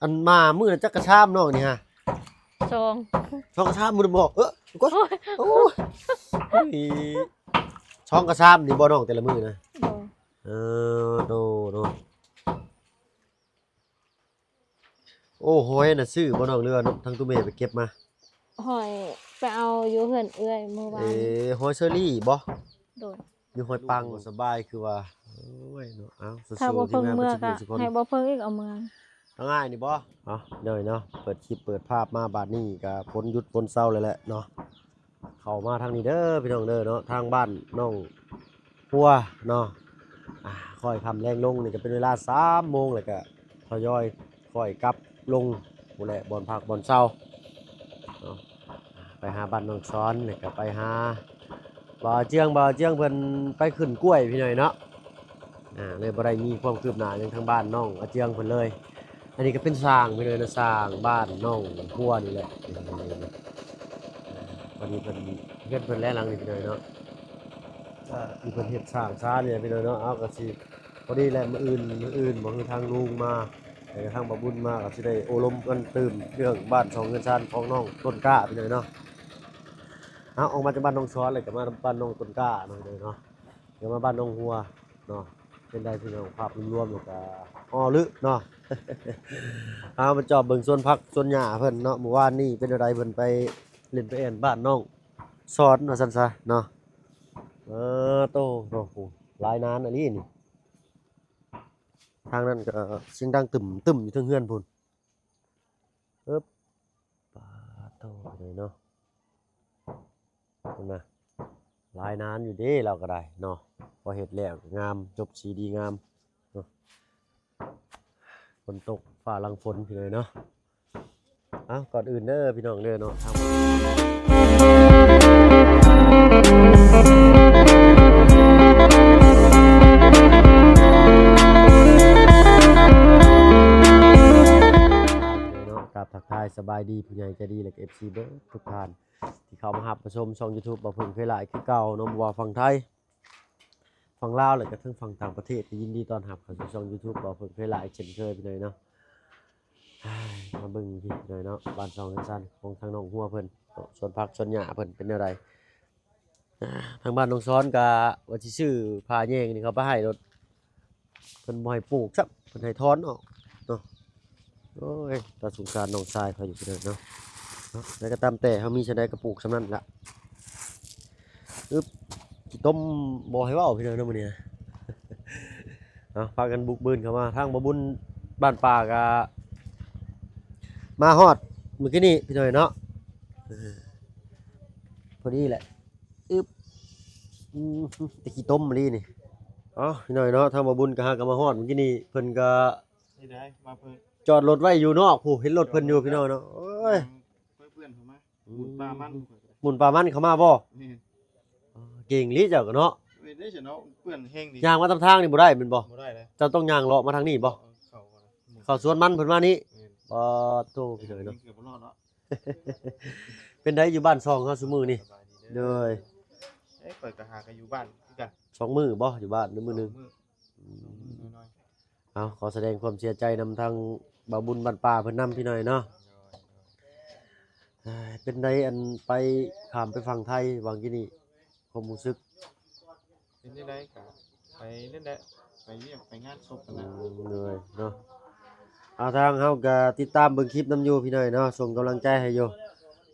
ອັນມາມື້ລະຈັກກະຊາມນ້ອງນີ້ຮະ? ສອງ ສອງກະຊາມມື້ບໍ່? ເອີ ໂອ້ຍ ໂອ້ຍ ສອງກະຊາມນີ້ບໍ່ນ້ອງແຕ່ລະມື້ນະ? ບໍ່ ເອີ ໂດ ໂດ. ໂອ້ ຫອຍນະຊື້ບໍ່ນ້ອງ ຫຼືວ່າທາງຕູ້ແມ່ໄປເກັບມາ? ຫອຍໄປເອົາຢູ່ເຮືອນເອື້ອຍມື້ວານ. ເອີ ຫອຍເຊີຣີບໍ່? ໂດຍ ຢູ່ຫ້ວຍປັງ. ສະບາຍຄືວ່າ. ໂອ້ຍເນາະ ເອົາ ສູ້ໆ ທີມງານເບິດສຸກຄົນ. ໃຫ້ບໍ່ເພິ່ງອີກເອົາເມືອ. ທາງອ້າຍນີ້ບໍ່? ເອົາ ເດີເນາະ ເປີດຄລິບເປີດພາບມາບາດນີ້ກະຝົນຢຸດຝົນເຊົາແລ້ວແຫຼະເນາະ. ເຂົ້າມາທາງນີ້ເດີພີ່ນ້ອງເດີເນາະ ທາງບ້ານໜອງຫົວເນາະ. ອ່າ ຄ່ອຍຄ່ຳແລງລົງນີ້ກະເປັນເວລາສາມໂມງ ແລ້ວກະທະຍອຍຄ່ອຍກັບລົງພຸ້ນແຫຼະ ບ່ອນພັກບ່ອນເຊົາເນາະ. ໄປຫາບ້ານນ້ອງສອນ ແລ້ວກະໄປຫາບ່າວອາເຈືອງ ບ່າວອາເຈືອງເພິ່ນໄປຂຶ້ນກ້ວຍພີ່ນ້ອງເນາະ. ອ່າ ເລີຍບໍ່ໄດ້ມີຄວາມຄືບໜ້າຫຍັງທາງບ້ານນ້ອງອາເຈືອງເພິ່ນເລີຍ. ອັນນີ້ກະເປັນຊ່າງພີ່ນ້ອງເນາະ ຊ່າງບ້ານໜອງຫົວນີ້ແຫຼະ. ອ່າ ພໍດີເພິ່ນ ເຮືອນເພິ່ນແຫຼະຫຼັງນີ້ພີ່ນ້ອງເນາະ ທີ່ເພິ່ນເຮັດສ້າງສານີ້ແຫຼະພີ່ນ້ອງເນາະ. ເອົາ ກະຊິພໍດີແຫຼະ ມື້ອື່ນ ມື້ອື່ນບໍ່ ຄືທາງລຸງມາ ແລ້ວກະທາງບ່າວບຸນມາ ກະຊິໄດ້ໂອ້ລົມກັນຕື່ມເລື່ອງບ້ານຊ່ອງເຮືອນຊານຂອງນ້ອງຕົ້ນກ້າພີ່ນ້ອງເນາະ. ເອົາ ອອກມາຈາກບ້ານໜອງສອນ ແລ້ວກະມາບ້ານນ້ອງຕົ້ນກ້າເນາະ ເດີເນາະ. ເດີ ມາບ້ານໜອງຫົວເນາະ. ເປັນໃດພີ່ນ້ອງ ພາບລວມໆ ແລ້ວກະ ອໍ ລຶເນາະ. ເອົາ ມາຈອບເບິ່ງສວນຜັກສວນຫຍ້າເພິ່ນເນາະ. ມື້ວານນີ້ເປັນແນວໃດ ເພິ່ນໄປຫຼິ້ນໄປແອ່ນບ້ານນ້ອງສອນວ່າຊັ້ນຊະເນາະ. ເອີ ໂຕ ໂຕ ຫຼາຍນານອີ່ຫຼີນີ້. ທາງນັ້ນກະສຽງດັງຕຶ້ມໆ ຢູ່ເທິງເຮືອນພຸ້ນ. ເອີບ ປາໂທ້ ເລີຍເນາະ. ພຸ້ນນະ ຫຼາຍນານຢູ່ເດ້ລາວກະໄດ້ເນາະ. ພໍເຮັດແລ້ວງາມ ຈົບສີດີງາມເນາະ. ຝົນຕົກຟ້າຫຼັງຝົນພີ່ນ້ອງເນາະ. ເອົ້າ ກ່ອນອື່ນເດີພີ່ນ້ອງເດີເນາະ ທາງ ເນາະ ກາບທັກທາຍສະບາຍດີຜູ້ໃຫຍ່ໃຈດີ ແລະກະເອັຟຊີເບິດທຸກທ່ານ ທີ່ເຂົ້າມາຮັບມາຊົມຊ່ອງຢູທູບບ່າວເພິ່ງເຄີຍຫຼາຍຄືເກົ່າເນາະ. ບໍ່ວ່າຝັ່ງໄທ ຝັ່ງລາວ ແລະກະທັງຝັ່ງຕ່າງປະເທດ ກະຍິນດີຕ້ອນຮັບເຂົ້າສູ່ຊ່ອງຢູທູບບ່າວເພິ່ງເຄີຍຫຼາຍເຊັ່ນເຄີຍພີ່ນ້ອງເນາະ. ມາເບິ່ງພີ່ນ້ອງເນາະ ບ້ານຊ່ອງເຮືອນຊານຂອງທາງນ້ອງຫົວເພິ່ນເນາະ ສວນຜັກສວນຫຍ້າເພິ່ນເປັນແນວໃດ. ອ່າ ທາງບ້ານໜອງສອນກະວ່າຊິຊື້ຜ້າແຍງນີ້ເຂົ້າໄປໃຫ້ໂລດ ເພິ່ນບໍ່ໃຫ້ປູກຊ້ຳ ເພິ່ນໃຫ້ຖອນອອກເນາະ. ໂອ້ຍ ຕາສົງສານນ້ອງຊາຍຂ້ອຍຢູ່ພີ່ນ້ອງເນາະ. ເນາະ ແລ້ວກະຕາມແຕ່ ເຮົາມີສ່ຳໃດກະປູກສ່ຳນັ້ນລະ. ອຶບ ຂີ້ຕົມບໍ່ໃຫ້ເວົ້າພີ່ນ້ອງເນາະມື້ນີ້. ເອົາ ພາກັນບຸກບືນເຂົ້າມາ ທາງບ່າວບຸນບ້ານປ່າກະມາຮອດມື້ກີ້ນີ້ພີ່ນ້ອງເນາະ. ເອີ ພໍດີແຫຼະ. ອຶບ ອືມ ແຕ່ຂີ້ຕົມອີ່ຫຼີນີ້. ເອົ້າ ພີ່ນ້ອງເນາະ ທາງບ່າວບຸນກະຫາກະມາຮອດມື້ກີ້ນີ້ ເພິ່ນກະ ນີ້ໄດ໋ ມາເພິ່ນ ຈອດລົດໄວ້ຢູ່ນອກພຸ້ນ ເຫັນລົດເພິ່ນຢູ່ພີ່ນ້ອງເນາະ. ໂອ້ຍ ເພື່ອນເຂົາມາ ອືມ ໝຸນປາມັນ ໝຸນປາມັນເຂົ້າມາບໍ່? ແມ່ນ ອໍ ເກັ່ງອີ່ຫຼີເຈົ້າກະເນາະ. ເອີ ໄດ້ຊັ້ນເນາະ ເປື້ອນແຮງດີ. ຍ່າງມາຕາມທາງນີ້ບໍ່ໄດ້ແມ່ນບໍ່? ບໍ່ໄດ້ເລີຍ. ເຈົ້າຕ້ອງຍ່າງເລາະມາທາງນີ້ບໍ່? ເອີ ເຂົ້າ ເຂົ້າສວນມັນເພິ່ນມານີ້. ແມ່ນ ປາໂທ້ ພີ່ນ້ອງເນາະ ເກືອບບໍ່ລອດເນາະ. ເປັນໃດຢູ່ບ້ານຊ່ອງເຮົາຊຸມື້ນີ້? ສະບາຍດີເດີ. ໂດຍ ເອີຍ ຂ້ອຍກະຫາກະຢູ່ບ້ານຄືກັນ. ສອງມື້ບໍ່ ຢູ່ບ້ານ ຫຼືມື້ໜຶ່ງ? ສອງມື້ ອືມ ສອງມື້ໜ້ອຍໆ. ເອົາ ຂໍສະແດງຄວາມເສຍໃຈນຳທາງບ່າວບຸນບ້ານປ່າເພິ່ນນຳພີ່ນ້ອງເນາະ. ໂດຍ ໂດຍ. ເອີຍ ເປັນໃດ ອັນໄປ ຂ້າມໄປຝັ່ງໄທຫວ່າງກີ້ນີ້ ຄວາມຮູ້ສຶກ ເປັນຈັ່ງໃດກະໄປນັ້ນແຫຼະ ໄປວຽກໄປງານສົບຫັ້ນນະ. ອືມ ໂດຍເນາະ. ເອົາ ທາງເຮົາກະຕິດຕາມເບິ່ງຄລິບນຳຢູ່ພີ່ນ້ອງເນາະ ສົ່ງກຳລັງໃຈໃຫ້ຢູ່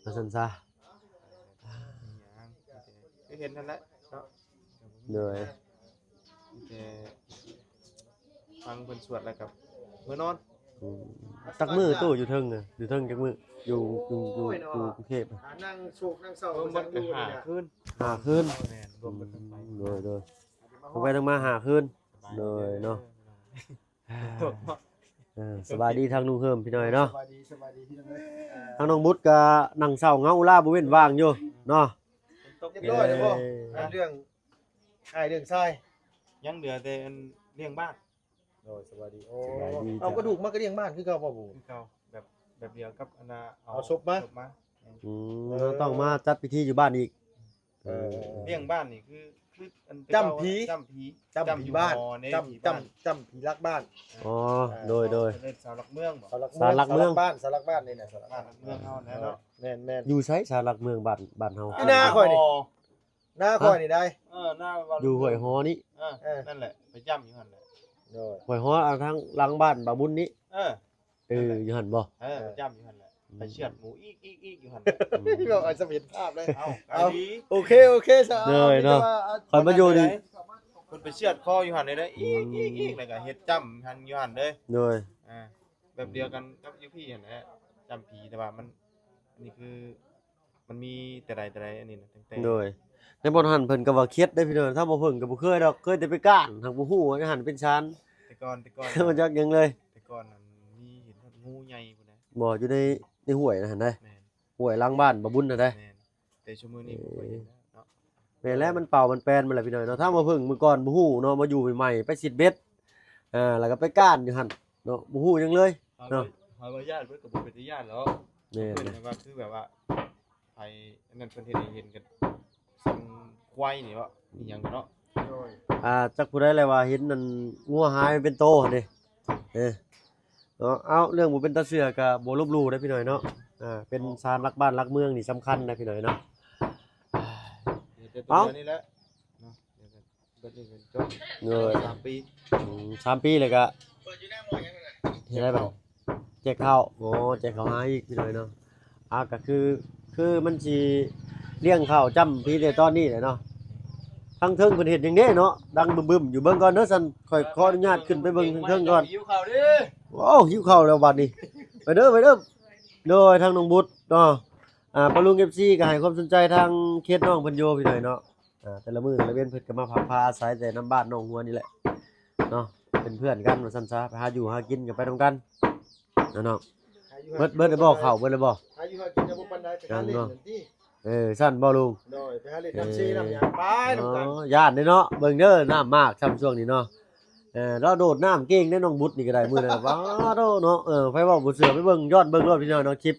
ວ່າຊັ້ນຊະ. ຄືເຫັນຫັ້ນແຫຼະເນາະ. ໂດຍ ແຕ່ຟັງເພິ່ນສວດແລ້ວກະເມືອນອນ. ອືມ ຈັກມື້ຕູ້ຢູ່ເທິງນະ ຢູ່ເທິງຈັກມື້? ຢູ່ ຢູ່ ຢູ່ ໂອ້ຍເນາະ ຢູ່ກຸງເທບ ຫານັ່ງໂຊກນັ່ງເຊົາ ເອີ ໝົດກະຫ້າຄືນ. ຫ້າຄືນ. ແມ່ນ ລວມເບິດທັງໄປ. ອືມ ໂດຍ ໂດຍ ທັງໄປທັງມາຫ້າຄືນ. ໂດຍເນາະ. ເອີ ສະບາຍດີທາງລຸງເຮີມພີ່ນ້ອງເນາະ. ສະບາຍດີ ສະບາຍດີພີ່ນ້ອງເອີຍ. ທາງນ້ອງບຸດກະນັ່ງເຊົາເຫງົາລາບໍ່ເວັ້ນວ່າງຢູ່ເນາະ. ຮຽບຮ້ອຍແລ້ວບໍ່? ເອີ ເລື່ອງອ້າຍເລື່ອງຊາຍ ຍັງເຫຼືອແຕ່ອັນລ້ຽງບ້ານ. ໂດຍ ສະບາຍດີ. ໂອ້ ສະບາຍດີ. ເອົາ ເຈົ້າ ກະດູກມາກະລ້ຽງບ້ານຄືເກົ່າບໍ່? ຄືເກົ່າ ແບບ ແບບດຽວກັບອັນນ່າ ເອົາ ເອົາສົບມາ ເອົາສົບມາ. ອືມ ເອີ ເຮົາຕ້ອງມາຈັດພິທີຢູ່ບ້ານອີກ. ເອີ ເອີ ລ້ຽງບ້ານນີ້ຄື ຄື ອັນແຕ່ເກົ່າ ຈ້ຳຜີ ຈ້ຳຜີ ຈ້ຳຜີບ້ານ ຈ້ຳ ຈ້ຳ ຈ້ຳຜີຫຼັກບ້ານ. ອໍ ເອີ ໂດຍ ໂດຍ ເພິ່ນເອີ້ນສາວຫຼັກເມືອງບໍ? ສາວຫຼັກເມືອງ ສາວຫຼັກບ້ານ ສາວຫຼັກບ້ານນີ້ນະ ສາວຫຼັກບ້ານ ສາວຫຼັກເມືອງເຮົາແຫຼະເນາະ. ແມ່ນໆ ຢູ່ໃສສາວຫຼັກເມືອງບ້ານ ບ້ານເຮົາ? ຢູ່ໜ້າຂ້ອຍນີ້ ໜ້າຂ້ອຍນີ້ໄດ໋. ເອີ ໜ້າ ຢູ່ຫ້ວຍຫໍນີ້. ເອີ ເອີ ນັ້ນແຫຼະ ໄປຈ້ຳຢູ່ຫັ້ນແຫຼະ. ໂດຍ ຫ້ວຍຫໍ ອ່າ ທາງຫຼັງບ້ານບ່າວບຸນນີ້. ເອີ ເອີ ຢູ່ຫັ້ນບໍ? ເອີ ໄປຈ້ຳຢູ່ຫັ້ນແຫຼະ ໄປເຊືອດໝູອີກໆໆຢູ່ຫັ້ນແຫຼະ. ອືມ ເວົ້າໃຫ້ສະເຫັນພາບເລີຍ. ເອົ້າ ເອົ້າ ໂອເຄ ໂອເຄ ສາວ ໂດຍເນາະ. ຂ້ອຍມາຢູ່ນີ້ ເພິ່ນໄປເຊືອດຄໍຢູ່ຫັ້ນເລີຍ ອີກໆໆ ແລ້ວກໍເຮັດຈ້ຳຫັ້ນຢູ່ຫັ້ນເລີຍ. ໂດຍ ອ່າ ແບບດຽວກັນກັບຢູ່ພີ້ຫັ້ນແຫຼະ ຈ້ຳຜີ ແຕ່ວ່າມັນ ອັນນີ້ຄື ມັນມີແຕ່ໃດແຕ່ໃດ ອັນນີ້ນະ ຕັ້ງແຕ່ ໂດຍ ໃນບ່ອນຫັ້ນເພິ່ນກໍວ່າເຄັດເດ້ພີ່ນ້ອງ. ທາງບ່າວເພິ່ງກໍບໍ່ເຄີຍດອກ ເຄີຍແຕ່ໄປກ້ານ ຫາກບໍ່ຮູ້ວ່າໃນຫັ້ນເປັນສານ. ແຕ່ກ່ອນ ແຕ່ກ່ອນ ບໍ່ຈັກຫຍັງເລີຍ. ແຕ່ກ່ອນນັ້ນມີເຫັນຮອດງູໃຫຍ່ພຸ້ນນະ. ບໍ່ ຢູ່ໃນ ໃນຫ້ວຍຫັ້ນໃດ໋. ແມ່ນ ຫ້ວຍຫຼັງບ້ານບ່າວບຸນຫັ້ນໃດ໋. ແມ່ນ ແຕ່ຊຸມື້ນີ້ບໍ່ຄ່ອຍເຫັນແລ້ວເນາະ. ແມ່ນແລ້ວ ມັນເປົ່າມັນແປນມາແລ້ວພີ່ນ້ອງເນາະ. ທາງບ່າວເພິ່ງມື້ກ່ອນບໍ່ຮູ້ເນາະ ມາຢູ່ໃໝ່ໆ ໄປຊິດເບັດ ເອີ ແລ້ວກໍໄປກ້ານຢູ່ຫັ້ນເນາະ ບໍ່ຮູ້ຫຍັງເລີຍເນາະ. ຫາວ່າຢ້ານເບິດກໍບໍ່ເປັນຕາຢ້ານແລ້ວ. ແມ່ນ ເພິ່ນວ່າຄືແບບວ່າ ໄປອັນນັ້ນເພິ່ນເຮັດໃຫ້ເຫັນກັນ ສັນຄວາຍນີ້ເນາະ ອີຫຍັງເນາະ. ໂດຍ ອ່າ ຈັກຜູ້ໃດແຫຼະວ່າເຫັນອັນງົວຫາຍເປັນໂຕຫັ້ນເດ້. ເອີ ເນາະ ເອົາ ເລື່ອງບໍ່ເປັນຕາເຊື່ອກໍບໍ່ລົບຫຼູ່ເດ້ພີ່ນ້ອງເນາະ. ອ່າ ເປັນສານຫຼັກບ້ານຫຼັກເມືອງນີ້ສຳຄັນນະພີ່ນ້ອງເນາະ. ເອົາ ນີ້ແຫຼະເນາະ ເບິດນີ້ເປັນຈົບ ໂດຍ ສາມປີ. ອືມ ສາມປີແລ້ວກະເຮັດໄດ້ບາດນີ້ ແຈກເຂົ້າ. ໂອ້ ແຈກເຂົ້າຫາອີກພີ່ນ້ອງເນາະ. ອ່າ ກະຄື ຄືມັນຊິລ້ຽງເຂົ້າຈ້ຳພີແຕ່ຕອນນີ້ແຫຼະເນາະ. ທາງເທິງເພິ່ນເຮັດຫຍັງເດ້ເນາະ ດັງບຶມໆຢູ່. ເບິ່ງກ່ອນເດີຊັ້ນ ຂ້ອຍຂໍອະນຸຍາດຂຶ້ນໄປເບິ່ງທາງເທິງກ່ອນ. ຫິວເຂົ້າເດ້. ໂອ້ ຫິວເຂົ້າແລ້ວບາດນີ້. ໄປເດີ ໄປເດີ. ໂດຍ ທາງນ້ອງບຸດເນາະ. ອ່າ ປ້າລຸງ ເອັຟຊີ ກໍໃຫ້ຄວາມສົນໃຈທາງເຂດນ້ອງເພິ່ນຢູ່ພີ່ນ້ອງເນາະ. ອ່າ ແຕ່ລະມື້ແຕ່ລະເວັນເພິ່ນກໍມາພັກພາອາໄສແຕ່ນຳບ້ານໜອງຫົວນີ້ແຫຼະເນາະ ເປັນເພື່ອນກັນວ່າຊັ້ນຊະ ໄປຫາຢູ່ຫາກິນກັນໄປນຳກັນເນາະ. ເບິດ ເບິດແລ້ວບໍ່ ເຂົ້າເບິດແລ້ວບໍ່? ຫາຢູ່ຫາກິນຍັງບໍ່ປານໃດ ໄປຫາຫຼິ້ນນັ້ນຕິ. ເອີ ຊັ້ນບໍ່ລຸງ? ໂດຍ ໄປຫາຫຼິ້ນນ້ຳຊີນ້ຳຫຍັງໄປນຳກັນ. ອໍ ຢ້ານເດ້ເນາະ ເບິ່ງເດີ ນ້ຳມາກຊ່ຳຊ່ວງນີ້ເນາະ. ເອີ ລາວໂດດນ້ຳເກັ່ງເດ້ ນ້ອງບຸດນີ້ກໍໄດ້ມື້ນັ້ນ ປາດໂທ້ເນາະ. ເອີ ໃຜເວົ້າບໍ່ເຊື່ອໄປເບິ່ງ ຍ້ອນເບິ່ງໂລດພີ່ນ້ອງເນາະ ຄລິບ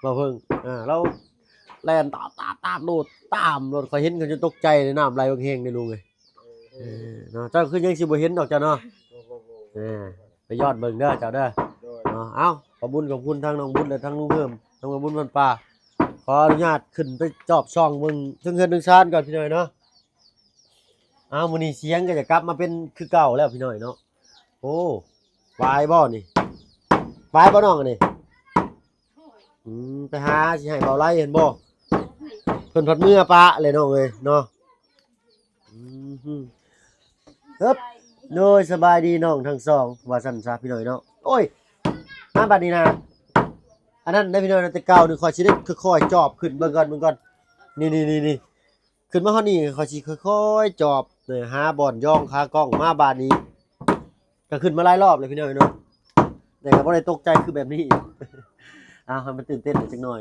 ບໍ່ເພິ່ງ ເອີ ລາວແລ່ນຕາດໆໆ ໂດດຕາມໂລດ. ຂ້ອຍເຫັນຂ້ອຍຈົນຕົກໃຈເລີຍ ນ້ຳໄຫຼບັກແຮງເດ້ລຸງເອີຍ. ເອີ ເອີ ເນາະ ເຈົ້າຄືຍັງຊິບໍ່ເຫັນດອກເຈົ້າເນາະ. ເອີ ໄປຍ້ອນເບິ່ງເດີເຈົ້າເດີ. ໂດຍ ເນາະ ເອົ້າ ຂອບບຸນຂອບຄຸນທາງນ້ອງບຸດ ແລະ ທາງລຸງເພີ່ມ ທາງບ່າວບຸນບ້ານປ່າ. ຂໍອະນຸຍາດຂຶ້ນໄປຈອບສ່ອງເບິ່ງເທິງເຮືອນເທິງຊານກ່ອນພີ່ນ້ອງເນາະ. ເອົ້າ ມື້ນີ້ສຽງກໍຈະກັບມາເປັນຄືເກົ່າແລ້ວພີ່ນ້ອງເນາະ. ໂອ້ ຫວາຍບໍ່ນີ້? ຫວາຍບໍ່ນ້ອງອັນນີ້? ອືມ ໄປຫາຊິໃຫ້ເບົາໄລເຫັນບໍ່? ເພິ່ນພັດເມືອປະແຫຼະນ້ອງເອີຍເນາະ. ອືມ ເອີບ ໂດຍ ສະບາຍດີນ້ອງທັງສອງ ວ່າຊັ້ນຊະພີ່ນ້ອງເນາະ. ໂອ້ຍ ມາບັດນີ້ນະ ອັນນັ້ນເດ້ພີ່ນ້ອງ ແຕ່ເກົ່ານີ້ຂ້ອຍຊິໄດ້ຄ່ອຍໆຈອບຂຶ້ນເບິ່ງກ່ອນ ເບິ່ງກ່ອນ. ນີ້ໆໆ ຂຶ້ນມາຮອດນີ້ຂ້ອຍຊິຄ່ອຍໆຈອບ ເອີ ຫາບ່ອນຢອງຂາກ້ອງ. ມາບາດນີ້ກໍຂຶ້ນມາຫຼາຍຮອບແລ້ວພີ່ນ້ອງເນາະ ແຕ່ກໍບໍ່ໄດ້ຕົກໃຈຄືແບບນີ້. ເອົາ ໃຫ້ມັນຕື່ນເຕັ້ນຈັກໜ່ອຍ.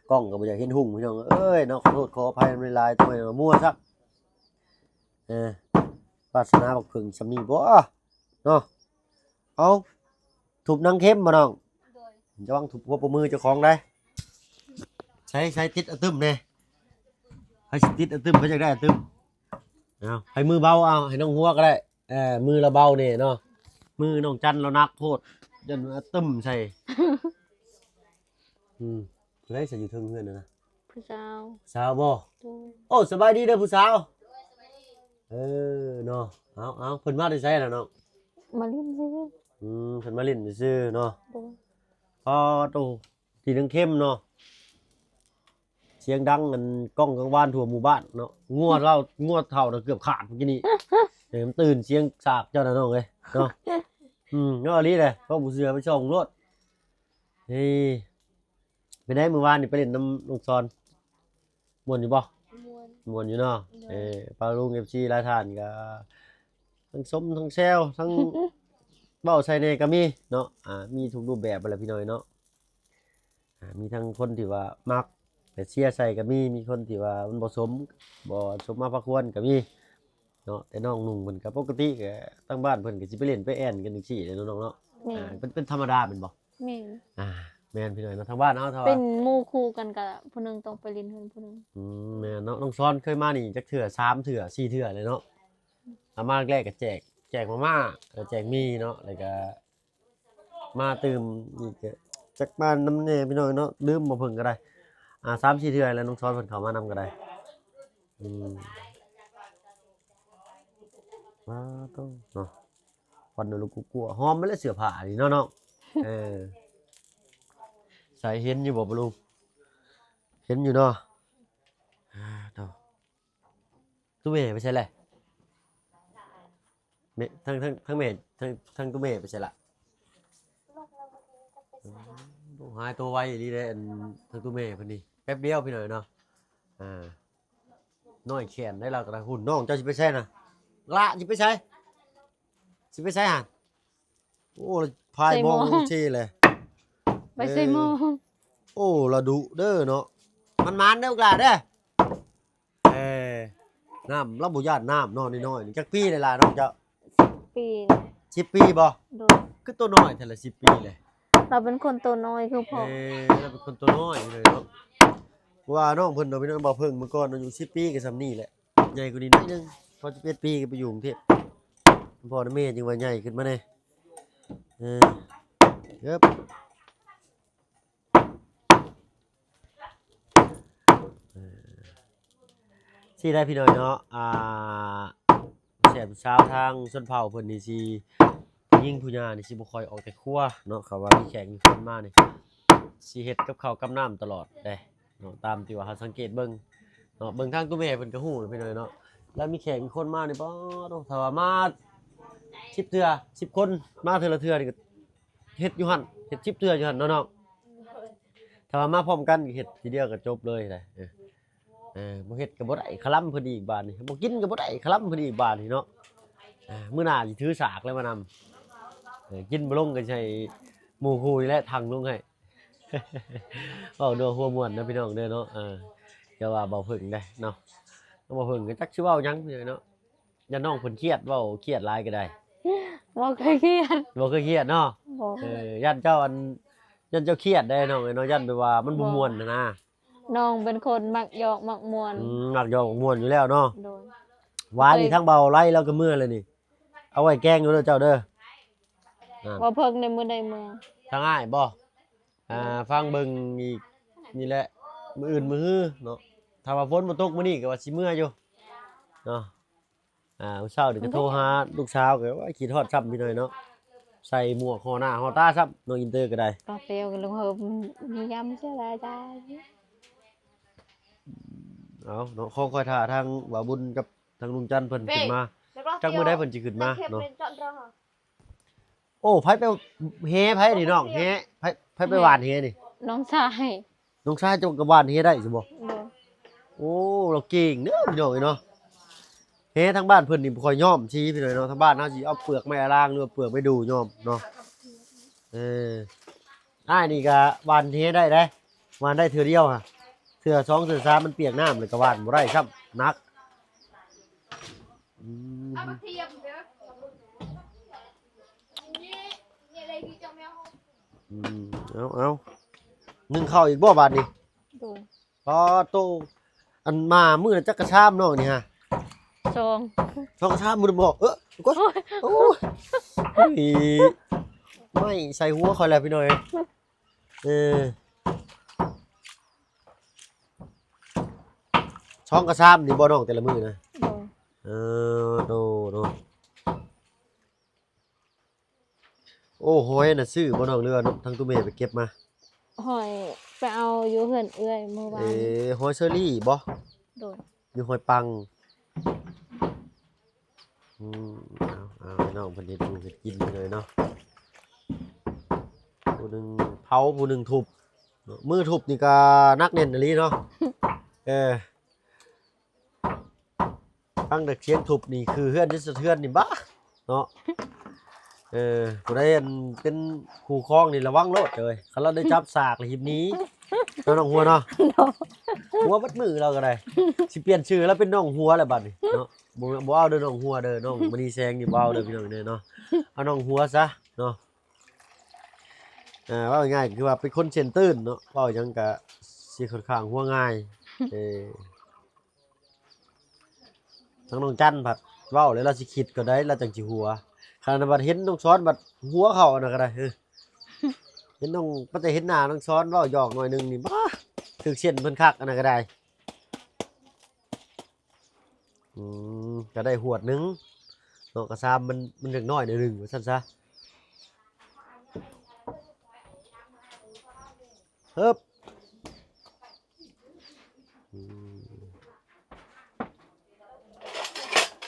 ກ້ອງກໍບໍ່ຢາກເຫັນຮຸ່ງພີ່ນ້ອງເອີຍເນາະ. ຂໍໂທດຂໍອະໄພນຳຫຼາຍໆ ໂຕໃຫຍ່ໝວດຊະ. ເອີ ວາສະໜາບັກເຜິ້ງຊ່ຳນີ້ບໍ່ເນາະ. ເອົາ ທຸບໜັງເຂັມບໍ່ນ້ອງ? ໂດຍ ລະວັງທຸບຫົວໂປ້ມືເຈົ້າຂອງໄດ໋. ໃສ່ ໃສ່ຕິດອະຕຶ້ມແດ່ ໃຜຊິຕິດອະຕຶ້ມ ໃຜຢາກໄດ້ອະຕຶ້ມ. ເອົາ ໃຫ້ມືເບົາ ເອົາ ໃຫ້ນ້ອງຫົວກໍໄດ້ ເອີ ມືລະເບົາແດ່ເນາະ. ມືນ້ອງຈັນລາວໜັກໂພດ ຢ້ານອະຕຶ້ມໃສ່. ອືມ ຜູ້ໃດໃສ່ຢູ່ເທິງເຮືອນນະ? ຜູ້ສາວ ສາວບໍ່? ໂດຍ ໂອ້ ສະບາຍດີເດີຜູ້ສາວ. ເອີ ເນາະ ເອົາໆ ເພິ່ນມາແຕ່ໃສລະນ້ອງ? ມາຫຼິ້ນຊື່ ອືມ ເພິ່ນມາຫຼິ້ນຊື່ເນາະ. ໂດຍ ອໍ ໂຕ ທີ່ໜັງເຂັມເນາະ ສຽງດັງອັນກ້ອງກັງວານທົ່ວໝູ່ບ້ານເນາະ. ງົວລາວ ງົວເຖົ້ານະເກືອບຂາດມື້ກີ້ນີ້ ເອີ ມັນຕື່ນສຽງສາກເຈົ້ານະນ້ອງເອີຍເນາະ. ອືມ ເນາະ ອີ່ຫຼີແຫຼະ ເວົ້າບໍ່ເຊື່ອໄປສ່ອງໂລດ. ເອີ ເປັນໃດມື້ວານນີ້ໄປຫຼິ້ນນຳນ້ອງຊອນ ມ່ວນຢູ່ບໍ່? ມ່ວນ ມ່ວນຢູ່ເນາະ. ໂດຍ ເອີ ປ້າລຸງ ເອັຟຊີ ຫຼາຍທ່ານກໍທັງຊົມທັງແຊວ ທັງເວົ້າໃສ່ແດ່ກໍມີເນາະ. ອ່າ ມີທຸກຮູບແບບຫັ້ນແຫຼະພີ່ນ້ອງເນາະ. ອ່າ ມີທັງຄົນທີ່ວ່າມັກແຕ່ເຊຍໃສ່ກໍມີ ມີຄົນທີ່ວ່າມັນບໍ່ສົມ ບໍ່ສົມມາພາຄວນກໍມີເນາະ. ແຕ່ນ້ອງນຸ່ງເພິ່ນກໍປົກກະຕິ ກໍທາງບ້ານເພິ່ນກໍຊິໄປຫຼິ້ນໄປແອ່ນກັນຈັ່ງຊີ້ແຫຼະເນາະນ້ອງເນາະ. ແມ່ນ ອ່າ ເປັນ ເປັນທຳມະດາແມ່ນບໍ່? ແມ່ນ ອ່າ ແມ່ນພີ່ນ້ອງເນາະ ທາງບ້ານເຮົາ ຖ້າວ່າ ເປັນໝູ່ຄູ່ກັນກະຜູ້ໜຶ່ງຕ້ອງໄປຫຼິ້ນເຮືອນຜູ້ໜຶ່ງ. ອືມ ແມ່ນເນາະ ນ້ອງຊອນເຄີຍມານີ້ຈັກເທື່ອ ສາມເທື່ອ ສີ່ເທື່ອແລ້ວເນາະ. ອາ ມາແລກກະແຈກ ແຈກມາມ່າ ເອີ ແຈກໝີ່ເນາະ ແລ້ວກະມາຕື່ມອີກ ກະຈັກມານຳແດ່ພີ່ນ້ອງເນາະ ລືມບໍ່ເພິ່ງກະໄດ້. ອາ ສາມສີ່ເທື່ອແລ້ວ ນ້ອງຊອນເພິ່ນເຂົ້າມານຳກະໄດ້. ອືມ ວ້າໂຕເນາະ ຄວັນລຸກກົວໆ ຫອມມາແລ້ວເສື້ອຜ້ານີ້ເນາະນ້ອງ. ເອີ ໃສ ເຫັນຢູ່ບໍ່ປະລຸງ? ເຫັນຢູ່ເນາະ. ອາ ໂຕ ຕູ້ແມ່ໄປໃສແຫຼະ? ແມ່ ທັງ ທັງ ທັງແມ່ ທັງ ທັງຕູ້ແມ່ໄປໃສລະ? ອືມ ຫາຍໂຕໄວອີ່ຫຼີເດ້ ອັນ ທັງຕູ້ແມ່ເພິ່ນນີ້ ແປັບດຽວພີ່ນ້ອງເນາະ. ອາ ນ້ອຍແຂນໄດ້ລາວກະໄດ້. ຫຸ້ນ ນ້ອງເຈົ້າຊິໄປໃສນະ? ລະ ຊິໄປໃສ? ຊິໄປໃສຫັ້ນ? ໂອ້ ພາຍມອງເຊເລີຍ ໄປໃສມອງ. ເອີ ໂອ້ ລະດຸເດີເນາະ ໝານໆເດີລູກຫຼານເດີ. ເອີ ນ້ຳ ລາວບໍ່ຢ້ານນ້ຳເນາະ ນ້ອຍໆນີ້. ຈັກປີແລ້ວຫຼານນ້ອງເຈົ້າ? ສິບປີ. ສິບປີບໍ່? ໂດຍ. ຄືໂຕນ້ອຍແທ້ລະ ສິບປີເລີຍ. ລາວເປັນຄົນໂຕນ້ອຍຄືພໍ່. ເອີ ລາວເປັນຄົນໂຕນ້ອຍເລີຍເນາະ. ວ່ານ້ອງເພິ່ນເນາະ ພີ່ນ້ອງ ບ່າວເພິ່ງ ເມື່ອກ່ອນອາຍຸສິບປີກະສ່ຳນີ້ແຫຼະ ໃຫຍ່ກວ່ານີ້ໜ້ອຍໜຶ່ງ. ພໍສິບເອັດປີກະໄປຢູ່ກຸງເທບ ພໍ່ແມ່ຈຶ່ງວ່າໃຫຍ່ຂຶ້ນມາແດ່. ເອີ ເອີບ ເອີ ຊີ້ໄດ້ພີ່ນ້ອງເນາະ. ອ່າ ແຊບຊາວທາງຊົນເຜົ່າເພິ່ນນີ້ຊິ ຜູ້ຍິງຜູ້ຍ່ານີ້ຊິບໍ່ຄ່ອຍອອກແຕ່ຄົວເນາະ. ເຂົາວ່າມີແຂກມີຄົນມານີ້ ຊິເຮັດກັບເຂົ້າກັບນ້ຳຕະຫຼອດເດ້ເນາະ ຕາມທີ່ວ່າເຮົາສັງເກດເບິ່ງເນາະ. ເບິ່ງທາງໂຕແມ່ເພິ່ນກະຮູ້ແຫຼະພີ່ນ້ອງເນາະ ລະມີແຂກມີຄົນມານີ້ ປາໂທ້ ຖ້າວ່າມາສິບເທື່ອ ສິບຄົນ ມາເທື່ອລະເທື່ອນີ້ກະ ເຮັດຢູ່ຫັ້ນ ເຮັດສິບເທື່ອຢູ່ຫັ້ນເນາະນ້ອງ. ຖ້າວ່າມາພ້ອມກັນເຮັດທີດຽວກະຈົບເລີຍໄດ໋. ເອີ ເອີ ບໍ່ເຮັດກະບໍ່ໄດ້ ຄະລຳເພິ່ນອີກບາດນີ້ ບໍ່ກິນກະບໍ່ໄດ້ ຄະລຳເພິ່ນອີກບາດນີ້ເນາະ. ເອີ ມື້ໜ້າຊິຖືສາກແລ້ວມານຳ. ເອີ ກິນບໍ່ລົງກະໃຫ້ໝູ່ຄູ່ນີ້ແຫຼະຖັງລົງໃຫ້. ເວົ້ານົວຫົວມ່ວນນະພີ່ນ້ອງເດີເນາະ. ເອີ ຢ່າວ່າບ່າວເພິ່ງເດ້ເນາະ ບ່າວເພິ່ງກະຈັກຊິເວົ້າຫຍັງເນາະ. ຢ້ານນ້ອງເພິ່ນຄຽດ ເວົ້າຄຽດຫຼາຍກະໄດ້. ບໍ່ເຄີຍຄຽດ ບໍ່ເຄີຍຄຽດເນາະ. ບໍ່. ເອີ ຢ້ານເຈົ້າ ອັນ ຢ້ານເຈົ້າຄຽດໄດ໋ນ້ອງເອີຍເນາະ ຢ້ານແບບວ່າມັນບໍ່ ບໍ່ ມ່ວນຫັ້ນນະ. ນ້ອງເປັນຄົນມັກຢອກມັກມ່ວນ. ອືມ ມັກຢອກມັກມ່ວນຢູ່ແລ້ວເນາະ. ໂດຍ. ຫວານນີ້ ເອີ ທາງເບົາໄລລາວກະເມືອແລ້ວນີ້ ເອົາໄວ້ແກງຢູ່ເດີເຈົ້າເດີ. ອາ ບໍ່ເພິ່ງໃນມື້ໃດເມືອ ທາງອ້າຍບໍ່? ອາ ຟັງເບິ່ງອີກນີ້ແຫຼະ ມື້ອື່ນມື້ຮືເນາະ. ຖ້າວ່າຝົນບໍ່ຕົກມື້ນີ້ກະວ່າຊິເມືອຢູ່ເນາະ. ອ່າ ມື້ເຊົ້ານີ້ກະໂທຫາລູກສາວ ກະວ່າຄິດຮອດຊ້ຳພີ່ນ້ອງເນາະ. ໃສ່ໝວກຫໍ້ໜ້າຫໍ້ຕາຊ້ຳ ນ້ອງອິນເຕີກະໄດ້. ປາເປວກະລົງເຮີ ມີຍາມເສຍລາຍໄດ້. ເອົາເນາະ ຄອງຄອຍຖ້າທາງບ່າວບຸນກັບທາງລຸງຈັນເພິ່ນຂຶ້ນມາ ຈັກມື້ໃດເພິ່ນຊິຂຶ້ນມາເນາະ. ໂອ້ ໃຜໄປແຫ ໃຜນີ້ນ້ອງ ແຫ ໃຜ ໃຜໄປຫວ່ານແຫນີ້? ນ້ອງຊາຍ. ນ້ອງຊາຍເຈົ້າກະຫວ່ານແຫໄດ້ຊັ້ນບໍ່? ໂດຍ. ໂອ້ ລາວເກັ່ງເດີພີ່ນ້ອງເອີຍເນາະ. ແຫທາງບ້ານເພິ່ນນີ້ບໍ່ຄ່ອຍຍ້ອມຊີ້ພີ່ນ້ອງເນາະ ທາງບ້ານເຮົາຊິເອົາເປືອກໄມ້ອາລາງ ຫຼືວ່າເປືອກໄມ້ດູຍ້ອມເນາະ. ເອີ ອ້າຍນີ້ກະຫວ່ານແຫໄດ້ເດ້ ຫວ່ານໄດ້ເທື່ອດຽວຫັ້ນ ເທື່ອສອງເທື່ອສາມມັນປຽກນ້ຳ ແລ້ວກະຫວ່ານບໍ່ໄດ້ຊ້ຳ ໜັກ. ອືມ ອືມ ເອົາ ເອົາ ໜຶ້ງເຂົ້າອີກບໍ່ບາດນີ້? ໂດຍ. ປາໂຕ ອັນມາມື້ລະຈັກກະຊາມນ້ອງນີ້ຫະ? ສອງ ສອງກະຊາມມື້ນະບໍ່? ເອີ ໂອ້ຍ ໂອ້ຍ ໂອ້ຍ ໄມ້ໃສ່ຫົວຂ້ອຍແລ້ວພີ່ນ້ອງເອີຍ. ເອີ ສອງກະຊາມນີ້ບໍ່ນ້ອງ ແຕ່ລະມື້ນະ? ໂດຍ. ເອີ ໂຕ ໂຕ. ໂອ້ ຫອຍນະຊື້ບໍ່ນ້ອງ ຫຼືວ່າທາງຕູ້ແມ່ໄປເກັບມາ? ຫອຍໄປເອົາຢູ່ເຮືອນເອື້ອຍມື້ວານ. ເອີ ຫອຍເຊີຣີບໍ່? ໂດຍ. ຢູ່ຫ້ວຍປັງ. ອືມ ເອົາ ເອົາ ນ້ອງເພິ່ນເຮັດຢູ່ເຮັດກິນເລີຍເນາະ. ຜູ້ໜຶ່ງເຜົາ ຜູ້ໜຶ່ງທຸບ. ມືທຸບນີ້ກະໜັກແໜ້ນອີ່ຫຼີເນາະ. ເອີ ຟັງແຕ່ສຽງທຸບນີ້ ຄືເຮືອນຈະສະເທືອນນີ້ບາເນາະ. ເອີ ຜູ້ໃດອັນເປັນຄູ່ຄອງນີ້ລະວັງໂລດເອີຍ ຄັນລາວໄດ້ຈັບສາກລະຫີບໜີເນາະ ນ້ອງຫົວເນາະ. ໂດຍ. ຫົວເບິດມື້ລາວກະໄດ້ ຊິປ່ຽນຊື່ລາວເປັນນ້ອງຫົວແລ້ວບາດນີ້ເນາະ. ບໍ່ ບໍ່ເອົາເດີນ້ອງຫົວເດີ ນ້ອງມະນີແສງນີ້ບໍ່ເອົາເດີພີ່ນ້ອງເດີເນາະ. ເອົານ້ອງຫົວຊະເນາະ. ອ່າ ເວົ້າງ່າຍໆ ຄືວ່າເປັນຄົນເສັ້ນຕື່ນເນາະ ເວົ້າຫຍັງກະຊິຄ່ອນຂ້າງຫົວງ່າຍ. ເອີ ທາງນ້ອງຈັນພັດເວົ້າແລ້ວລາວຊິຄິດກ່ອນໃດ ລາວຈັ່ງຊິຫົວ. ຂະໜາດວ່າເຫັນນ້ອງສອນບັດຫົວເຂົ້າອັນນັ້ນກໍໄດ້ ເອີ ເຫັນນ້ອງ ພາແຕ່ເຫັນໜ້ານ້ອງສອນເວົ້າຫຍອກໜ້ອຍໜຶ່ງນີ້ ບາ ຖືກເສັ້ນເພິ່ນຄັກ ອັນນັ້ນກໍໄດ້. ອືມ ກໍໄດ້ຫວດໜຶ່ງເນາະ ກະຊາມມັນ ມັນຍັງນ້ອຍໜ້ອຍໜຶ່ງວ່າຊັ້ນຊະ. ເຮີບ ອືມ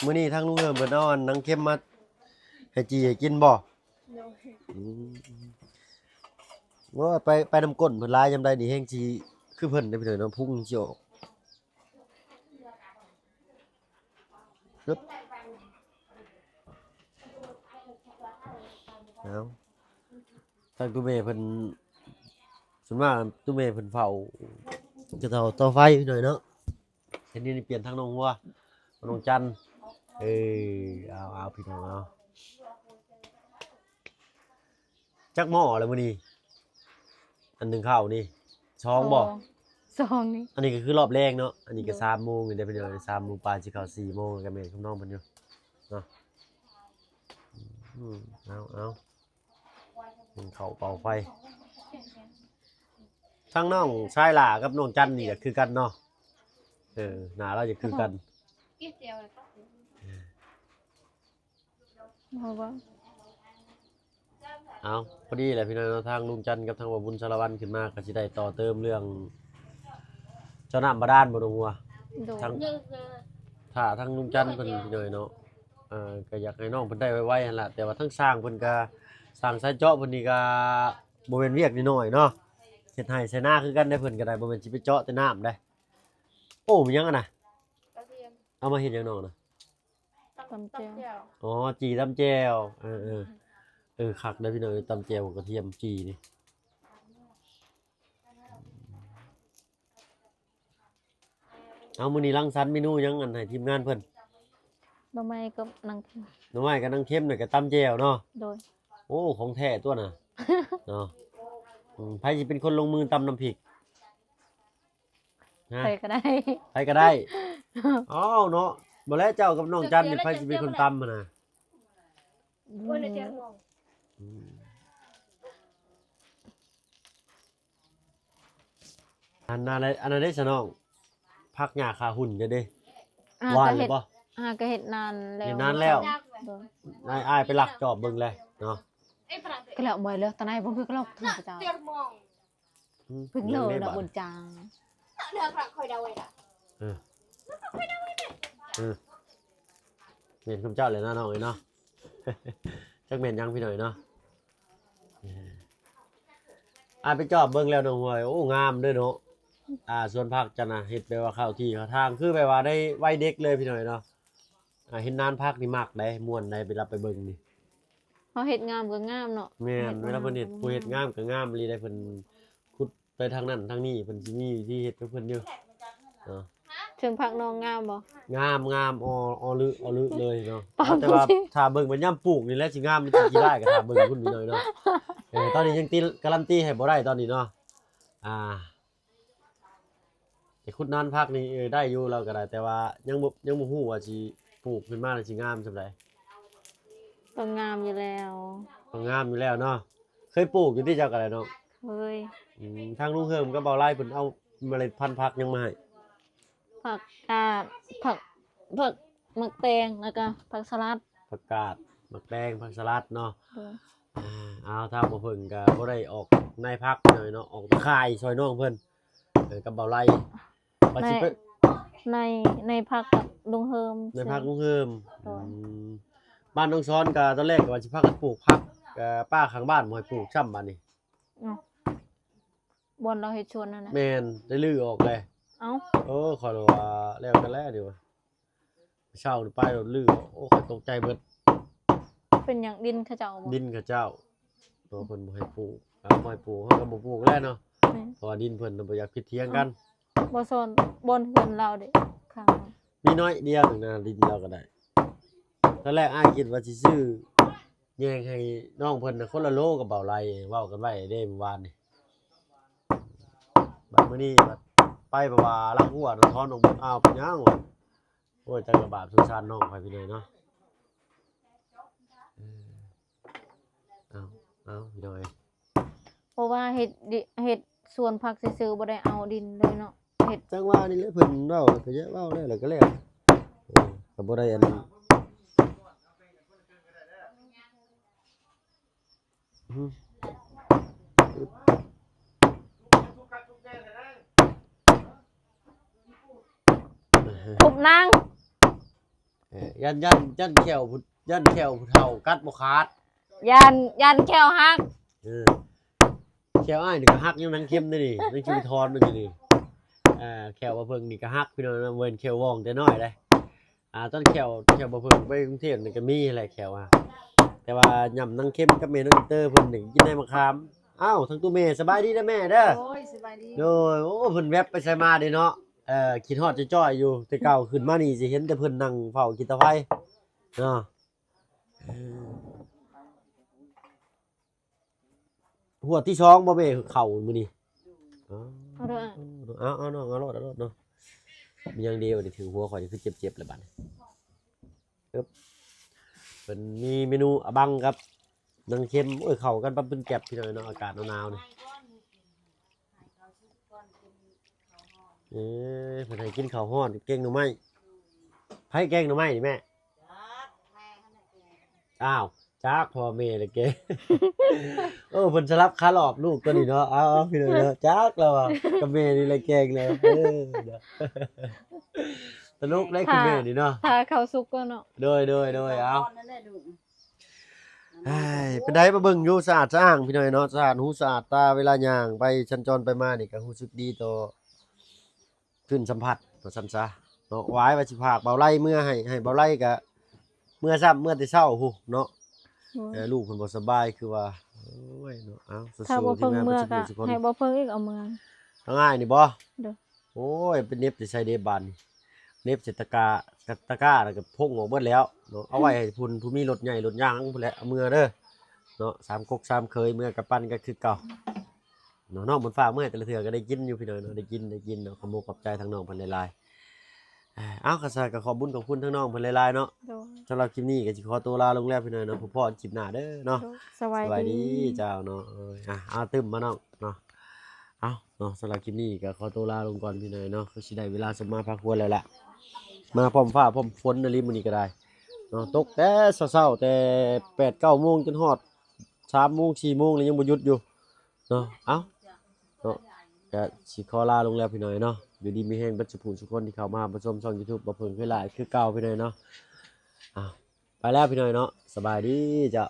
ມື້ນີ້ທາງລຸງເຮີມເພິ່ນເອົາອັນໜັງເຂັມມາໃຫ້ຈີ່ໃຫ້ກິນບໍ່? ໂດຍ ອືມ ໂອ້ຍ ໄປ ໄປນຳກົ້ນເພິ່ນຫຼາຍຍາມໃດນີ້ແຮງຊິຄືເພິ່ນເດ້ພີ່ນ້ອງເນາະ ພຸງຊິອອກ. ເອົາ ທາງຕູ້ແມ່ເພິ່ນ ສ່ວນມາກຕູ້ແມ່ເພິ່ນເຝົ້າ ຈະເຕົາ ເຕົາໄຟໜ້ອຍເນາະ. ເຫັນນີ້ປ່ຽນທາງນ້ອງຫົວ ນ້ອງຈັນ ເອີ ເອົາ ເອົາ ພີ່ນ້ອງເອົາ. ຈັກໝໍ້ແລ້ວມື້ນີ້? ອັນໜຶ່ງເຂົ້ານີ້ ສອງບໍ່? ສອງ ສອງນີ້. ອັນນີ້ກໍຄືຮອບແລງເນາະ ອັນນີ້ກໍ ໂດຍ ສາມໂມງນີ້ເດ້ພີ່ນ້ອງ ສາມໂມງປາຍ ຊິເຂົ້າສີ່ໂມງ ກໍແມ່ນຄຳນ້ອງເພິ່ນຢູ່ເນາະ. ອືມ ເອົາ ເອົາ ໜຶ່ງເຂົ້າເປົ່າໄຟ. ທັງນ້ອງຊາຍຫຼ້າກັບນ້ອງຈັນນີ້ກໍຄືກັນເນາະ ເອີ ໜ້າລາວຈະຄືກັນ. ເອົາ ພໍດີແຫຼະພີ່ນ້ອງເນາະ ທາງລຸງຈັນກັບທາງບ່າວບຸນສາລະວັນຂຶ້ນມາ ກໍຊິໄດ້ຕໍ່ເຕີມເລື່ອງເຈົ້ານ້ຳບາດານບໍ່ນ້ອງຫົວ? ໂດຍ ທາງ ຖ້າທາງລຸງຈັນເພິ່ນພີ່ນ້ອງເນາະ ເອີ ກໍຢາກໃຫ້ນ້ອງເພິ່ນໄດ້ໄວໆຫັ້ນລະ ແຕ່ວ່າທາງຊ່າງເພິ່ນກໍ ຊ່າງສາຍເຈາະເພິ່ນນີ້ກໍບໍ່ແມ່ນວຽກນ້ອຍໆເນາະ ເຮັດໄຮ່ໄຖນາຄືກັນເດ້ ເພິ່ນກໍໄດ້ ບໍ່ແມ່ນຊິໄປເຈາະແຕ່ນ້ຳເດ້. ໂອ້ ມີຫຍັງຫັ້ນນະ? ກະທຽມ. ເອົາມາເຮັດຫຍັງນ້ອງນະ? ຕຳແຈ່ວ. ອໍ ຈີ່ຕຳແຈ່ວ ເອີໆ ເອີ ຄັກເດ້ພີ່ນ້ອງເອີຍ ຕຳແຈ່ວກະທຽມຈີ່ນີ້. ເອົາ ມື້ນີ້ລັງສັນເມນູຫຍັງ ອັນ ໃຫ້ທີມງານເພິ່ນ? ໜໍ່ໄມ້ກັບໜັງເຂັມ. ໜໍ່ໄມ້ກັບໜັງເຂັມ ແລ້ວກະຕຳແຈ່ວເນາະ? ໂດຍ. ໂອ້ ຂອງແທ້ຕົວນະ ເນາະ. ອືມ ໃຜຊິເປັນຄົນລົງມືຕຳນ້ຳພິກ? ຮະ? ໃຜກໍໄດ້ ໃຜກໍໄດ້. ອ້າວເນາະ ບໍ່ແລ້ວເຈົ້າກັບນ້ອງຈັນນີ້ ໃຜຊິເປັນຄົນຕຳຫັ້ນນະ? ອືມ ອັນນັ້ນແຫຼະ ອັນນັ້ນເດ້ສະນ້ອງ ຜັກຫຍ້າຂາຫຸ່ນເດ້ ຫວ່ານແລ້ວບໍ່? ຫາກະເຮັດນານແລ້ວ ເຮັດນານແລ້ວ. ໂດຍ. ອ້າຍ ອ້າຍໄປລັກຈອບເບິ່ງແລ້ວເນາະ ກະແລ້ວບໍ່ແລ້ວ ຕານາຍບໍ່ຄືກະລັອກຖືກເຈົ້າ. ອືມ ເພິ່ງເລີຍເນາະ ບຸນຈັງ. ເອີ ເອີ ແມ່ນຄຳເຈົ້າແຫຼະນະນ້ອງເອີຍເນາະ. ຈັກແມ່ນຫຍັງພີ່ນ້ອງເນາະ. ເອີ ອ້າຍໄປຈອບເບິ່ງແລ້ວນ້ອງຫ້ວຍ ໂອ້ ງາມເດີເນາະ. ອ່າ ສວນຜັກເຈົ້ານະ ເຮັດແບບວ່າເຂົ້າທີ່ເຂົ້າທາງ ຄືແບບວ່າໄດ້ໄວເດັກເລີຍພີ່ນ້ອງເນາະ. ອ່າ ເຫັນນານຜັກນີ້ມັກໃດ ມ່ວນໃດ ໄປລັບໄປເບິ່ງນີ້. ເຮົາເຮັດງາມກໍງາມເນາະ. ແມ່ນ ເວລາເພິ່ນເຮັດ ຜູ້ເຮັດງາມກໍງາມອີ່ຫຼີໃດ ເພິ່ນຂຸດໄປທາງນັ້ນທາງນີ້ ເພິ່ນຊິມີວິທີເຮັດຂອງເພິ່ນຢູ່ເນາະ. ເທິງຜັກນ້ອງງາມບໍ່? ງາມ ງາມ ອໍ ອໍ ລຶ ອໍ ລຶເລີຍເນາະ. ແຕ່ວ່າຖ້າເບິ່ງໄປຍາມປູກນີ້ແຫຼະຊິງາມ ຫຼືຊິຂີ້ຮ້າຍ ກໍຖ້າເບິ່ງພຸ້ນນີ້ເນາະ. ເອີ ຕອນນີ້ຍັງຕິ ກາຣັນຕີໃຫ້ບໍ່ໄດ້ຕອນນີ້ເນາະ. ອ່າ ໄປຂຸດນານຜັກນີ້ ເອີ ໄດ້ຢູ່ ລາວກໍໄດ້ ແຕ່ວ່າຍັງບໍ່ ຍັງບໍ່ຮູ້ວ່າຊິປູກຂຶ້ນມາແລ້ວຊິງາມສ່ຳໃດ. ຕ້ອງງາມຢູ່ແລ້ວ ຕ້ອງງາມຢູ່ແລ້ວເນາະ. ເຄີຍປູກຢູ່ຕິເຈົ້າກໍໄດ້ເນາະ? ເຄີຍ. ອືມ ທາງລຸງເຮີມກັບເບົາໄລເພິ່ນເອົາເມລັດພັນຜັກຫຍັງມາໃຫ້? ຜັກກາດ ຜັກ ຜັກໝາກແຕງ ແລ້ວກໍຜັກສະຫຼັດ. ຜັກກາດ ໝາກແຕງ ຜັກສະຫຼັດເນາະ. ໂດຍ. ອ່າ ເອົາ ທາງບໍ່ເພິ່ງກໍບໍ່ໄດ້ອອກນາຍຜັກເນາະ ອອກແຕ່ຂາຍຊ່ອຍນ້ອງເພິ່ນ ເອີ ກັບເບົາໄລ ວ່າຊິໄປ ນາຍ ນາຍ ນາຍພັກກັບລຸງເຮີມ ນາຍພັກລຸງເຮີມ. ໂດຍ. ອືມ ບ້ານນ້ອງຊອນກໍຕອນແລກກໍວ່າຊິພາກັນປູກຜັກ ກໍປ່າຂ້າງບ້ານບໍ່ໃຫ້ປູກຊ້ຳບາດນີ້. ເອົ້າ ບ່ອນລາວເຮັດສວນຫັ້ນນະ. ແມ່ນ ໄດ້ຮື້ອອກແລ້ວ. ເອົ້າ ເອີ ຂ້ອຍວ່າແລ້ວກັນແລ້ວນີ້ວ່າ ເຊົ້ານີ້ໄປແລ້ວຮື້ອອກ ໂອ້ ຂ້ອຍຕົກໃຈເບິດ. ເປັນຫຍັງ ດິນເຂົາເຈົ້າບໍ່? ດິນເຂົາເຈົ້າ ເພາະເພິ່ນບໍ່ໃຫ້ປູກ ເອົາ ບໍ່ໃຫ້ປູກ ເຮົາກໍບໍ່ປູກແລ້ວເນາະ. ແມ່ນ. ເພາະວ່າດິນເພິ່ນນະ ບໍ່ຢາກຜິດຖຽງກັນ. ເອົ້າ ບໍ່ຊອນ ບ່ອນເຮືອນລາວເດ້ ຂ້າງ ມີໜ້ອຍດຽວໜຶ່ງນະ ດິນລາວກໍໄດ້. ຕອນແລກອ້າຍຄິດວ່າຊິຊື້ ແຍ່ງໃຫ້ນ້ອງເພິ່ນນະຄົນລະໂລກັບເບົາໄລ ເວົ້າກັນໄວ້ເດ້ມື້ວານນີ້. ບັດມື້ນີ້ບັດໄປ ເພາະວ່າລາວຫົວນະ ຖອນອອກໝົດ. ອ້າວ ເປັນຫຍັງວະ? ໂອ້ຍ ຈັກລະບາບສົງສານນ້ອງຂ້ອຍພີ່ນ້ອງເນາະ. ເອີ ເອົາ ເອົາ ພີ່ນ້ອງເອີຍ ເພາະວ່າເຮັດດິ ເຮັດສວນຜັກຊື່ໆ ບໍ່ໄດ້ເອົາດິນເລີຍເນາະ ເຮັດ ຈັງຫວະນີ້ແຫຼະ ເພິ່ນເວົ້າແລ້ວກໍຢ່າເວົ້າ ແລ້ວແລ້ວກໍແລ້ວ ເອີ ກໍບໍ່ໄດ້ອັນ ທຸບນາງ ເອີ ຢ້ານ ຢ້ານ ຢ້ານແຂ້ວຜູ້ ຢ້ານແຂ້ວຜູ້ເຖົ້າກັດບໍ່ຂາດ ຢ້ານ ຢ້ານແຂ້ວຫັກ ເອີ ແຂ້ວອ້າຍນີ້ກໍຫັກຢູ່ ນາງເຂັມເດ້ນີ້ ນາງຊິໄປຖອນມັນຢູ່ນີ້ ອ່າ ແຂ້ວບ່າວເຜິ້ງນີ້ກໍຫັກ ພີ່ນ້ອງ ເວົ້ນແຂ້ວວອງແຕ່ນ້ອຍເດ້. ອ່າ ຕອນແຂ້ວ ແຂ້ວບ່າວເຜິ້ງໄປກຸງເທບນີ້ກໍມີແຫຼະແຂ້ວ ແຕ່ວ່າຍຳນາງເຂັມກັບແມ່ນ້ອງອິນເຕີເພິ່ນນີ້ກິນໃນມະຂາມ. ອ້າວ ທັງຕູ້ແມ່ ສະບາຍດີເດີແມ່ເດີ. ໂດຍ ສະບາຍດີ. ໂດຍ ໂອ້ ເພິ່ນແວັບໄປໃສມາເດ້ເນາະ. ເອີ ຄິດຮອດຈ່ອຍໆຢູ່ ແຕ່ເກົ່າຂຶ້ນມານີ້ຊິເຫັນແຕ່ເພິ່ນນັ່ງເຝົ້າກິນຕາໄຟເນາະ. ເອີ ຫົວທີສອງບໍ່ແມ່ ເຂົ້າມື້ນີ້? ເອົາເດີ ເອົາ ເອົາ ເອົານ້ອງ ເອົາໂລດ ເອົາໂລດເນາະ. ມີຫຍັງດີວະນີ້ ຖືຫົວຂ້ອຍນີ້ຄືເຈັບໆແລ້ວບັດນີ້. ເອີບ ເພິ່ນມີເມນູອະບັງກັບນາງເຂັມ ໂອ້ຍ ເຂົ້າກັນປັບປຶ້ນແກັບ ພີ່ນ້ອງເນາະ ອາກາດໜາວໆນີ້. ເອີ ເພິ່ນໃຫ້ກິນເຂົ້າຮ້ອນ ແກງໜໍ່ໄມ້. ໃຜແກງໜໍ່ໄມ້ນີ້ແມ່? ອ້າວ ຈັກພໍ່ແມ່ລະແກງ. ໂອ້ ເພິ່ນສະຫຼັບຄາລອບລູກຕົວນີ້ເນາະ. ເອົາໆ ພີ່ນ້ອງເນາະ ຈັກລະວ່າ ກັບແມ່ນີ້ລະແກງແລ້ວ. ເອີ ຕະຫຼົກໄດ໋ ຄືແມ່ນີ້ເນາະ. ຖ້າເຂົ້າສຸກກ່ອນເນາະ. ໂດຍໆໆ ເອົາ ເປັນໃດ ມາເບິ່ງຢູ່ ສະອາດສະອ້າງ ພີ່ນ້ອງເນາະ ສະອາດຫູສະອາດຕາ. ເວລາຍ່າງໄປສັນຈອນໄປມານີ້ກໍຮູ້ສຶກດີຕໍ່ ຂຶ້ນສຳຜັດວ່າຊັ້ນຊະເນາະ. ຫວາຍວ່າຊິພາກເບົາໄລເມືອໃຫ້ ໃຫ້ເບົາໄລກະເມືອຊ້ຳ ເມືອແຕ່ເຊົ້າພຸ້ນເນາະ. ໂດຍ ເອີ ລູກເພິ່ນບໍ່ສະບາຍຄືວ່າ ໂອ້ຍເນາະ. ເອົາ ຖ້າບໍ່ເພິ່ງເມືອກະໃຫ້ບໍ່ເພິ່ງອີກເອົາເມືອ. ທາງອ້າຍນີ້ບໍ່? ໂດຍ. ໂອ້ຍ ໄປເໜັບໃສ່ໃສເດບາດນີ້ ເໜັບໃສ່ຕະກ້າ ຕະກ້າແລ້ວກໍພົງອອກເບິດແລ້ວເນາະ. ເອົາໄວ້ໃຫ້ຜູ້ ຜູ້ມີລົດໃຫຍ່ລົດຍາງພຸ້ນແຫຼະ ເອົາເມືອເດີເນາະ. ສາມກົກສາມເຂີຍ ເມືອກະປັ່ນກັນຄືເກົ່າ. ເນາະ ນ້ອງເພິ່ນຝາກມາໃຫ້ແຕ່ລະເທື່ອກໍໄດ້ກິນຢູ່ ພີ່ນ້ອງເນາະ ໄດ້ກິນ ໄດ້ກິນເນາະ. ຂອບມຸກຂອບໃຈທາງນ້ອງເພິ່ນຫຼາຍໆ. ເອົາ ຄັນຊັ້ນກໍຂອບບຸນຂອບຄຸນທາງນ້ອງເພິ່ນຫຼາຍໆເນາະ. ໂດຍ. ສຳລັບຄລິບນີ້ກໍຊິຂໍຕົວລາລົງແລ້ວ ພີ່ນ້ອງເນາະ. ພໍ້ກັນຄລິບໜ້າເດີເນາະ. ໂດຍ. ສະບາຍດີ ສະບາຍດີ ເຈົ້າເນາະ. ເອີຍ ອ່າ ເອົາຕື່ມມານ້ອງເນາະ. ເອົາເນາະ ສຳລັບຄລິບນີ້ກໍຂໍຕົວລາລົງກ່ອນ ພີ່ນ້ອງເນາະ. ຄືຊິໄດ້ເວລາສົມມາພາຄວນແລ້ວລະ ມາພ້ອມຟ້າພ້ອມຝົນອີ່ຫຼີມື້ນີ້ກໍໄດ້ເນາະ. ຕົກແຕ່ເຊົ້າໆ ແຕ່ແປດເກົ້າໂມງ ຈົນຮອດສາມໂມງ ສີ່ໂມງ ແລ້ວຍັງບໍ່ຢຸດຢູ່ ເນາະ. ເອົ້າ ເນາະ ກະຊິຂໍລາລົງແລ້ວພີ່ນ້ອງເນາະ. ຢູ່ດີມີແຮງເບິດສູ່ຜູ້ສູ່ຄົນທີ່ເຂົ້າມາຮັບຊົມຊ່ອງຢູທູບ ບໍ່ເພິ່ງຄືຫຼາຍຄືເກົ່າພີ່ນ້ອງເນາະ. ເອົ້າ ໄປແລ້ວພີ່ນ້ອງເນາະ. ສະບາຍດີເຈົ້າ.